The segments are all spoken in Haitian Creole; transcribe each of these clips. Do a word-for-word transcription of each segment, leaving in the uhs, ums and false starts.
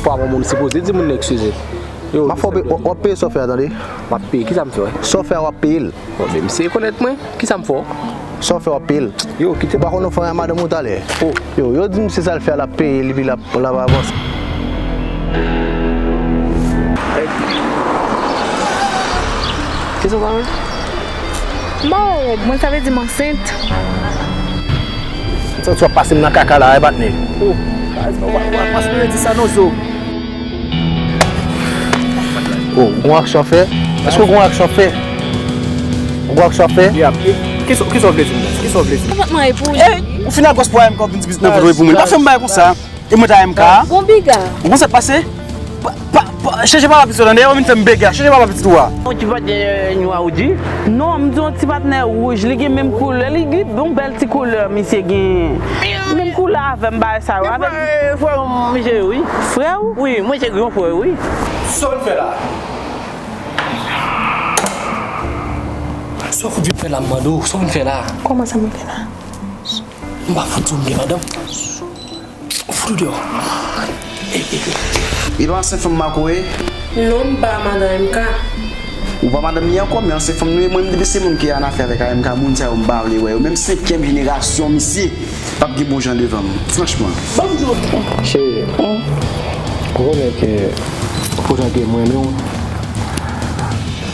Fwa bon moun sipoze di moun nan eskize. Yo, m ap fè w peye, w ap peye sa w fè a, tande. M ap peye, kisa m fè, wè? Sa w fè a, w ap peye l. Bon, men misye konèt mwen, kisa m fè w? Sa w fè, w ap peye l. Yo, kite. Ou pa konn ou fè a madanm ou talè? Oh. Yo, yo di misye sa l fè a, l ap peye l, epi l ap, l ap avanse. Kisa w pa wè? M pa wè règ mwen, sa vle di m ansent. M santi w ap pase m nan kaka la, e patnè. Oh, w ap pase m nan di sa non, zo. Oh, ou gon aksyon fè? Èske ou gon aksyon fè? Ou gon aksyon fè? Kisa, kisa w vle di m la? Kisa w vle di m? Konpòtman e pou ou. Ou fin al gòs pou M K, ou vin di biznis nan voye pou mwen. Pa fè m bagay konsa. E mwen ta M K a? Bon, piga. Ou konn sa k pase? Pa, pa, pa, chèche papa pitit ou, tande? Ou vin fè m bega. Chèche papa pitit ou a. Yon ti patnè nwa ou di? Non, m di yon ti patnè wouj. Li gen menm koulè. Li, li yon bèl ti koulè, misye gen. Menm koulè avè m, bagay sa yo. Avèk frè, frè misye yo, wi. Frè w? Wi, mwen se gran frè, wi. Sa w vin fè la? Sa w fout vin fè la, m mande w? Sa w vin fè la? Kòman sa m vin fè la? M pa fout di w m gen madanm. Fout ou deyò. E pa ansent fanm Marco ye? Non, m pa madan M K. Ou pa madanm li ankò, men ansent fanm nou ye. Mwen, m depi se moun ki annafè avèk M K, moun sa yo m pa vle wè yo. Menm senkyèm jenerasyon misye p ap gen bon jan devan m, franchman. Ban m di w. Cheri, ou konnen ke pou jan ke m renmen w,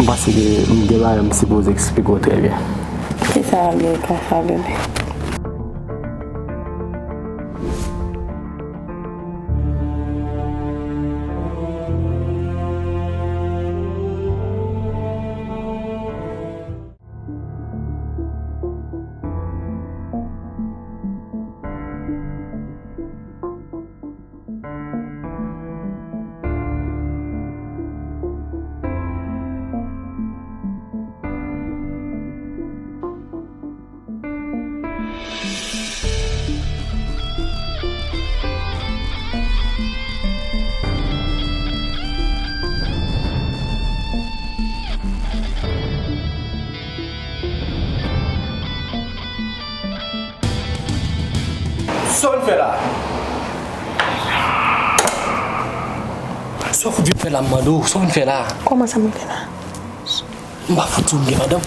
m panse ke m gen bagay m sipoze eksplike w trè byen. Kisa w ap di konsa, bebe? Sa w vin fè la? Sa w fout vin fè la, m mande w? Sa w vin fè la? Kòman sa m vin fè la? M pa fout di w m gen madanm.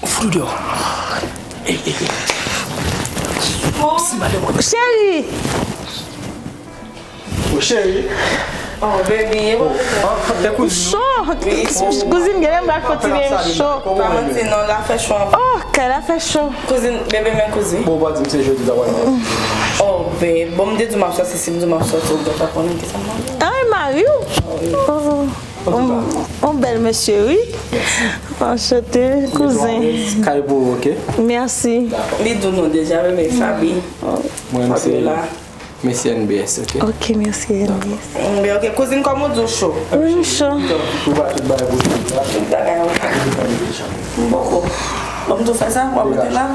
Fout ou deyò. Ey, ey, ey. Si madanm mwen. Cheri! Oh, cheri. Oh, baby, e bon. Oh, e kouzin. Cho! Kouzin, genlè m pral fè ti byen cho. Pa manti, non, la fè cho anpil. Oh, kay la fè cho. Kouzin, bebe, men kouzin. Bon, ou pa di m se jodi la w al. Oh, babe, bon, m te di w m ap sòti, si m di w m ap sòti, ou gentan konnen kisa m mande. Ah, e mari w? Oh, wi. Oh. Yon bèl mesye, wi. Anchante, kouzen. Kay pou ou, oke? Mèsi. Li di w non deja, bebe, Faby. Mwen, m se Fabiola. Mesye N B S, oke? Oke, mèsi, N B S. Oke, kouzin, kòman w di w cho? Wi, m cho. Ou ba tout bagay pou tout la. Tout bagay, wi. M poko. Bon, m tou fè sa, w ap rete la.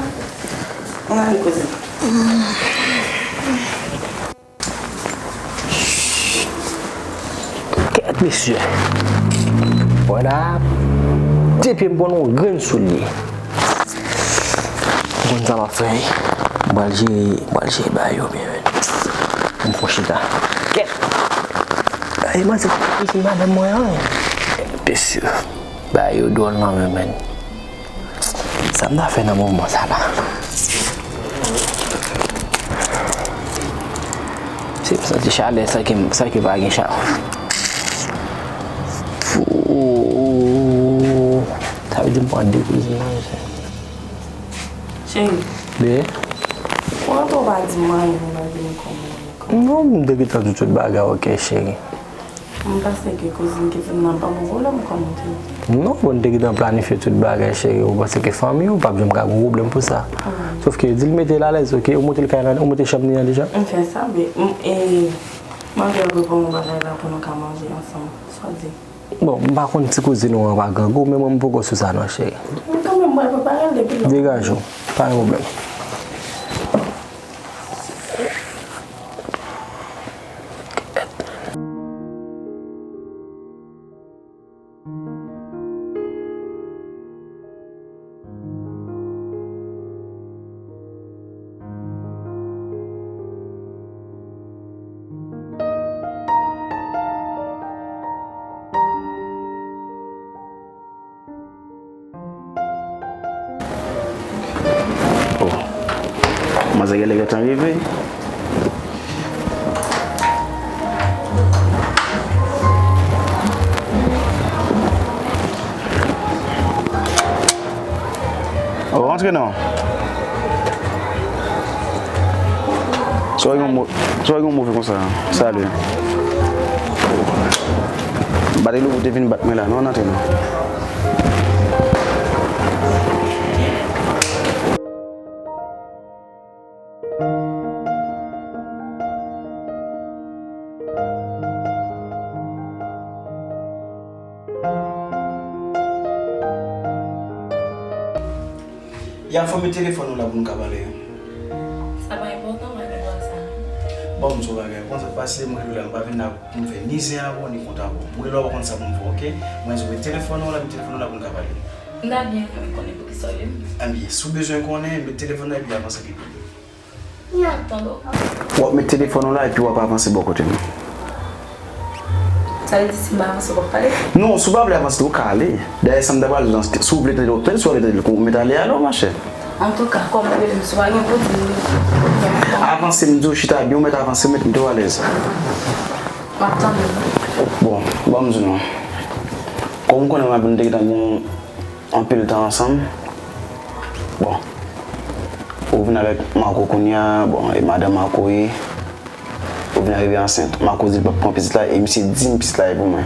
Ann ale, kouzin. Kèt, mesye. Wè la, de pye m pran yon grenn soulye. Ou konn sa m ap fè, wi. M pral jere, m pral jere bagay yo byen, men. M fon chita. Kèt! Ay, manzè, ki madanm mwen an? Mesye, bagay yo dwòl nan men, men. Sa m ta fè nan moman sa la? Se m santi chalè sa ki, sa ki pa gen chalè. Sa vle di m pran de kouzin nan, mesye. Cheri. Be? Ou rantre, ou pa di m anyen, ou pa di m kòman. Non, m te gentan di tout bagay, oke, cheri. M panse ke kouzin ki vin nan ban m pwoblèm kòm ou te di. Non, bon, n te gentan planifye tout bagay, cheri. Ou panse ke fanmi w p ap janm ka gon pwoblèm pou sa. Sòf ke di l mete l alèz, oke? Ou monte l kay la, ou monte chanm li an deja? M fè sa, men, m, e, m ap reponn yon bagay la pou nou ka manje ansanm. Sa w di? Bon, m pa konn ti kouzin ou an pa grangou, men mwen m poko sou sa non, cheri. Men kanmenm, mwen prepare l depi lè. Degaje w, pa gen pwoblèm. Sa genlè gentan rive. Oh, antre non. Sa w gen mo-, sa w gen move konsa? Salye. Bat li ou te vin bat mwen la, non, antre non. Ya, fò m met telefòn ou la pou n ka pale. Sa pa enpòtan, mwen gen dwa sa. Bon, m sou bagay. Konn sa k pase, m rele w la, m pa vin la pou m fè ni zen avè w, ni kont avè w. M rele w, w konn sa pou m fè, oke? Mwen sou met telefòn ou la, met telefòn ou la pou n ka pale. M ta byen renmen konnen poukisa w rele m. Ebyen, si w bezwen konnen, met telefòn nan epi avanse pi byen. Tande w. W ap met telefòn ou la epi w ap avanse bò kote m. Sa vle di si m pa avanse, w ap pale? Non, si w pa vle avanse, ou ka ale. Dayè, sa m ta pral di w, si w vle tande l, w ap tande l, si w pa vle tande l, ou mèt ale, ale, machè. Antouka, kòm w rele m, si w pa gen pou di m, avanse, m di w chita byen, ou mèt avanse, ou mèt mete w alèz. M ap tande w. Bon, ban m di w non. Kòm ou konnen, mwen avè w te gentan gen yon anpil tan ansanm. Bon, ou vin avèk Marco kounye a, bon, e madan Marco ye. Ou vin arive ansent. Marco di l p ap pran pitit la, e misye di m pitit la e pou mwen.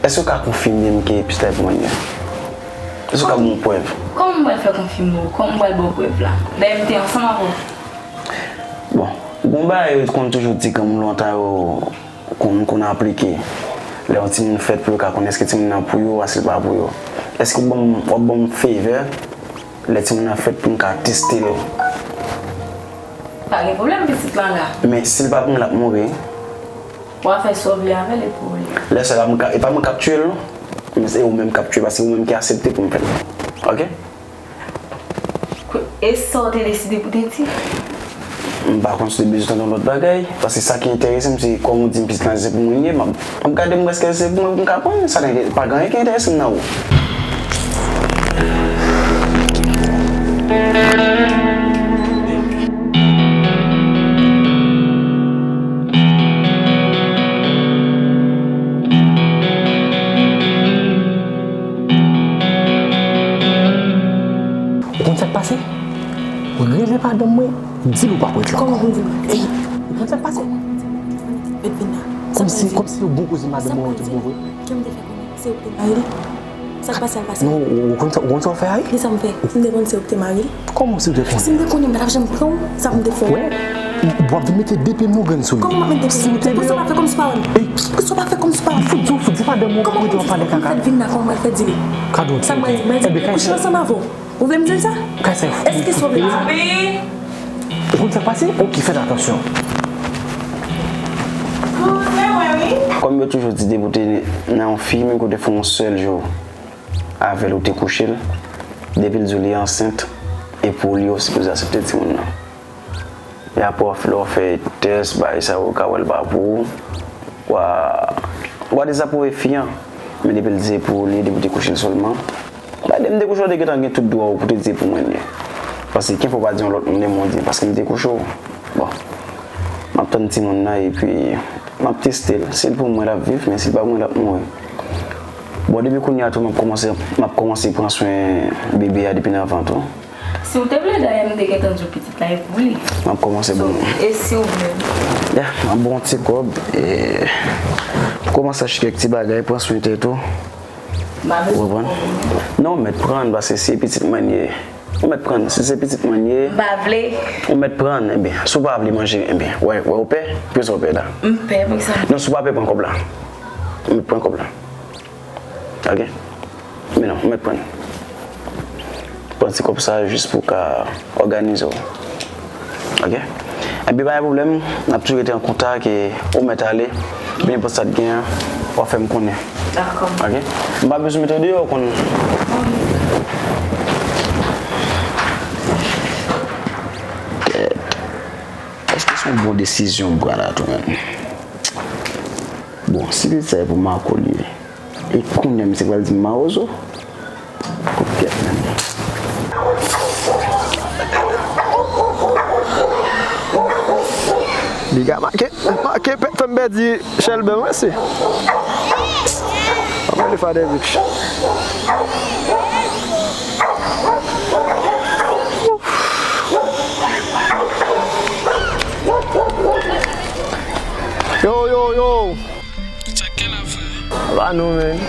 Èske w ka konfime m ke pitit la e pou mwen li ye? Èske w ka ban m yon prèv? Kòman m pral fè konfime w? Kòman m pral ba w prèv la? Dayè, m te ansanm avè w. Bon, gon bagay yo konn toujou di granmoun lontan yo, konn, konn aplike. Lè yon timoun fèt pou yo ka konnen èske timoun nan pou yo, oubyen si l pa pou yo. Èske w ban m, w ap ban m favè lè timoun nan fèt pou m ka teste l? Pa gen pwoblèm, pitit lan la. Men si l pa pou mwen, l ap mouri. W a fè sa w vle avè l, e pou ou li ye. Lè sa la, mwen ka, e pa mwen k ap tiye l, non. Men se ou menm k ap tiye, paske ou menm ki aksepte pou m fè l. Oke? E sa w te deside pou te di? M pa konn si w te bezwen tande yon lòt bagay, paske sa ki enterese m, se kòm ou di m pitit lan se pou mwen li ye, m ap, m ap gade m wè èske se pou mwen pou m ka pran l, sa pa gen anyen ki enterese m nan ou. Ou konn sa k pase? Rele madanm mwen, di l ou p ap ret la. Kòman pou m di l? Ey, ou konn sa k pase? Kòman pou m di l? Mèt vin la. Kòmsi, kòmsi yon bon kouzin madanm mwen, ou te bon vre. Kè m te fè konnen se ou ki te mare li. Sa k pase a pase. Non, ou, ou konn sa, ou konn sa w fè a, wi? Kisa m fè? Si m te konn se ou ki te mare l. Kòman si w te konnen? Si m te konnen, m pa t ap janm pran w. Sa m te fè w? Wè, w ap vin mete de pye m nan grenn sou li. Kòman m ap mete de pye? Si w te deyò. Poukisa w pa fè kòmsi w pa wè m? Ey. Poukisa w pa fè kòmsi w pa wè m? Fout di w, fout di madanm ou pou rete w ap pale kaka. Kòman m fè vin la, kòman m fè di li? Kado. Sa m pral di, m pral di, kouche ansanm avè w. Ou vle m di l sa? Kay sa. Èske sa w vle m di? Ou konn sa k pase? Oke, fèt atansyon. Kòm yo toujou di, depi w te nan yon fi, menm ke w te fè yon sèl jou avè l, ou te kouche l, depi l di w li ansent, e pou li, ou sipoze aksepte timoun nan. E apre, w ap fè, lè w fè tès, bagay sa yo, ou ka wè l pa pou ou. W a, w a dezapwouve fi an. Men depi l di se pou li, depi w te kouche l sèlman. Ba, depi m te kouche w, w te gentan gen tout dwa w pou te di se pou mwen li ye. Paske kenfwa w pa di yon lòt moun de mwen di, paske m te kouche w. Bon. M ap tann timoun nan, epi m ap teste l. Si l pou mwen, l ap viv, men si l pa pou mwen, l ap mouri. Bon, depi kounye a tou, m ap kòmanse, m ap kòmanse pran swen bebe a depi nan vant ou. Si w te vle, dayè, m te gentan di w pitit la e pou li. M ap kòmanse bon. So, e si w vle? Ya, m ap bon ti kòb, e kòmanse achte kèk ti bagay, pran swen tèt ou. Ou konprann? Non, ou mèt pran, paske se pitit mwen ye. Ou mèt pran, si se pitit mwen ye. M pa vle. Ou mèt pran, enben, si w pa vle manje, enben, wè, wè, ou pè? Poukisa w pè la? M pè, poukisa? Non, si w pa pè, pran kòb la. Ou mèt pran kòb la. Ok? Men non, ou mèt pran. Pran ti kòb sa jis pou w ka òganize w. Ok? Enben, pa gen pwoblèm, n ap toujou rete an kontak e ou mèt ale. Nenpòt sa t gen an, w a fè m konnen. Dakò. Ok? M pa bezwen mete w deyò, ou konn. Kèt. Èske se yon bon desizyon m pran la tou menm? Bon, si pitit sa e pou Marco li ye, e kounye a misye pral di m mawozo? Kòkyèt menm. Biga make, make, fè m pèdi Shelby, mwen se. Anmwey, Father Rich. Yo, yo, yo. Sa k gen la, frè? Ba nou, men.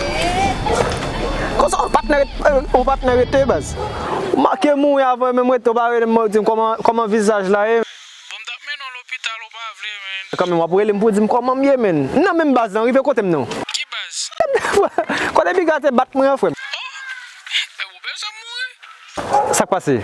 Konsa, yon patnè ret-, yon patnè rete, baz. Ou make mouri avan menm rete, ou pa rele m, ou di m kòman, kòman vizaj la ye. Bon, m t ap mennen w lopital, ou pa vle, men. Kanmenm, w ap rele m pou di m kòman m ye, men. M nan menm baz lan, rive kote m non. Ki baz? Kote Biga te bat mwen an, frè m. Oh, e ou bezwen mouri? Sa k pase?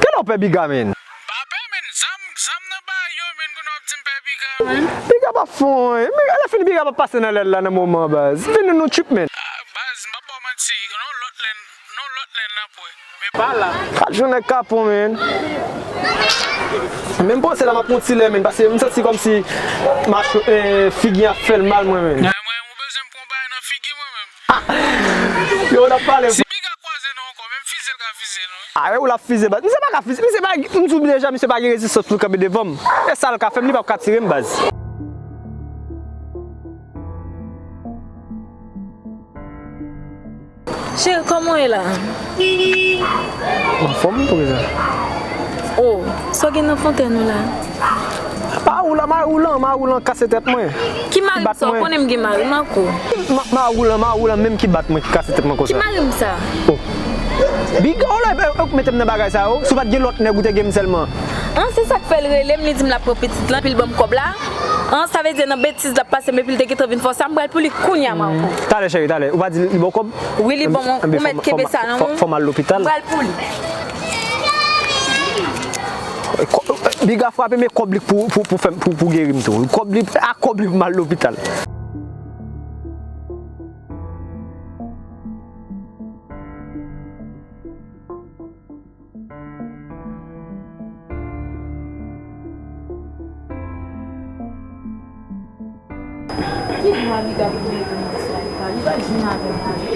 Kilè w pè Biga, men? M pa pè, men. Zam, zam nan bay yo, men. Kounye a w ap di m pè Biga, men. Biga p ap fè anyen. Biga, lè fini, Biga p ap pase nan lè l la nan moman an, baz. Vini nou trip, men. Ah, baz, m p ap ba w manti. Non, lòt lè, non, lòt lè n ap wè. Men pa la. Kat jou nèg kapon, men. Men m panse la m ap pran yon ti lè, men, paske m santi kòmsi mach-, eh, figi an ap fè l mal, mwen, men. Ah, mwen, ou bezwen m pran yon bagay nan figi mwen, men. Yo, n ap pale. Si Biga kwaze nou ankò, menm fize l ka fize nou, wi. Ah, e ou l ap fize, baz. Misye pa ka fize, misye pa, m di w deja, misye pa gen rezistans pou l kanpe devan m. E sa l ka fè m, li p ap ka tire m, baz. Cheri, kòman w ye la? Anfòm, poukisa? Oh, sa w gen nan fontann ou la? Mari w lan, mari w lan, mari w lan kase tèt mwen. Ki mari m sa? Ou konnen m gen mari, Marco. Ma-, mari w lan, mari w lan menm ki bat mwen, ki kase tèt mwen konsa. Ki mari m sa? Oh. Biga, ou la, e, e, ou mete m nan bagay sa yo. Si w pa t gen lòt nèg, ou te gen m sèlman. An, se sa k fè l rele m, li di m l ap pran pitit lan, epi l ban m kòb la. An, sa vle di nan betiz l ap pase m, epi l te gentan vin fòse a, m pral pou li kounye a, Marco. Talè, cheri, talè. Ou pa di li ba w kòb? Wi, li ban mwen. Ou mèt kenbe sa nan men w. Fò m al lopital. M pral pou li. Biga frape, men kòb li pou, pou, pou fè m, pou, pou geri m tou. Kòb li, a kòb li pou m al lopital. Ki bò Amiga pou mete nan swa li pa, li pa janm avè m pale.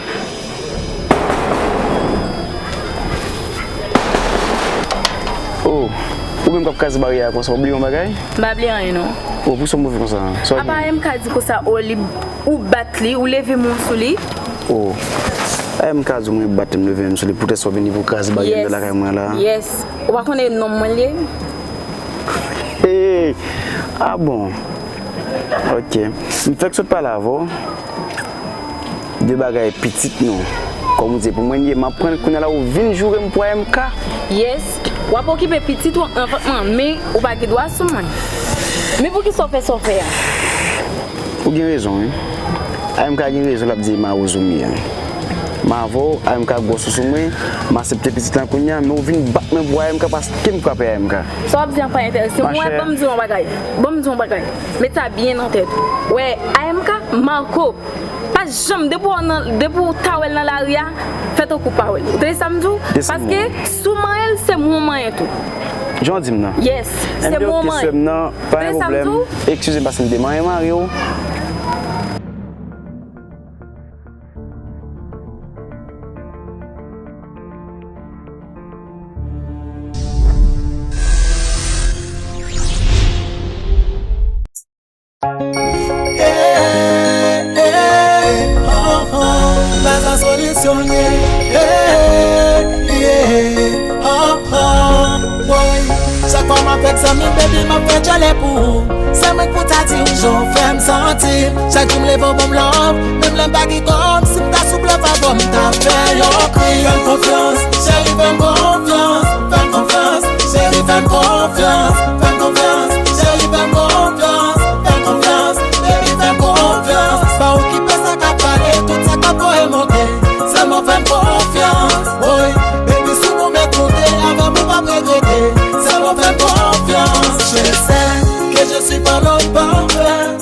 Oh, ou menm k ap kraze baryè a konsa, ou bliye yon bagay? M pa bliye anyen non. Oh, poukisa w move konsa? Apa M K di konsa, oh, li, ou bat li, ou leve men w sou li. Oh, M K di w mwen bat li, m leve men m sou li, poutèt sa w vini pou w kraze baryè anndan lakay mwen la. Yes. Ou pa konnen nonm mwen li ye? Hey! Ah bon. Ok. M fèk sot pale avè w de bagay pitit nou. Kòm ou di, pou mwen li ye, m ap pran l kounye a la, ou vin joure m pou A M K. Yes. W ap okipe pitit ou anvan mwen, men ou pa gen dwa sou mwen. Men poukisa w fè sa w fè a? Ou gen rezon, wi. A M K gen rezon, l ap di mawozo m ye. M avè w, A M K gwòs ou sou mwen, m aksepte pitit lan kounye a, men ou vin bat mwen pou A M K paske m frape A M K. Sa w ap di an pa enterese m. Wè, ban m di w yon bagay. Ban m di w yon bagay. Met sa byen nan tèt ou. Wè, A M K, Marco, pa janm, depi w nan, depi w ta wè l nan lari a, fè tankou w pa wè l. Ou tande sa m di w? Paske si w manyen l, se mwen w manyen tou. Jan w di m nan. Yes, se mwen w manyen. M te oke sè m nan, pa gen pwoblèm. Eskize m paske m te manyen mari w. Hey, hey, oh, oh, la sa solisyon ye. Hey, yeah, oh, oh, woy. Chak fwa m avèk zanmi m, baby, m ap fè djòlè pou ou. Se mwen k pou ta di w jan w fè m santi. Chak jou m leve w ban m love, menm lè m pa gen kòb, si m ta sou blòf avè w, m ta fè yon kri. Fè m konfyans, cheri, fè m konfyans. Fè m konfyans, cheri, fè m konfyans. Fè m konfyans, cheri, fè m konfyans. Fè m konfyans, baby, fè m konfyans. Pa okipe sa k ap pale, tout sa k ap voye monte. Sèlman fè m konfyans, woy. Baby, si w goumen koute, avè m ou p ap regrete. Sèlman fè m konfyans. Je sais que je suis pas l'homme parfait.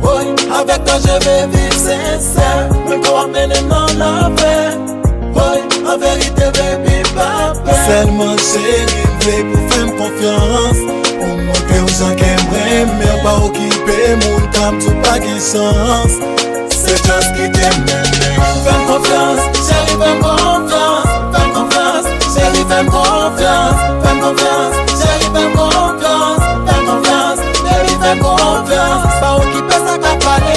Woy, avec toi je vais vivre sincère. Mwen kwè w ap mennen m nan lanfè. Woy, an verite, baby, pa pè. Sèlman cheri, m vle pou fè m konfyans. Pou m montre w jan ke m renmen w, pa okipe moun k ap di w pa gen chans. Se just kite m mennen w. Fè m konfyans, cheri, fè m konfyans. Fè m konfyans, cheri, fè m konfyans. Fè m konfyans, cheri, fè m konfyans. Love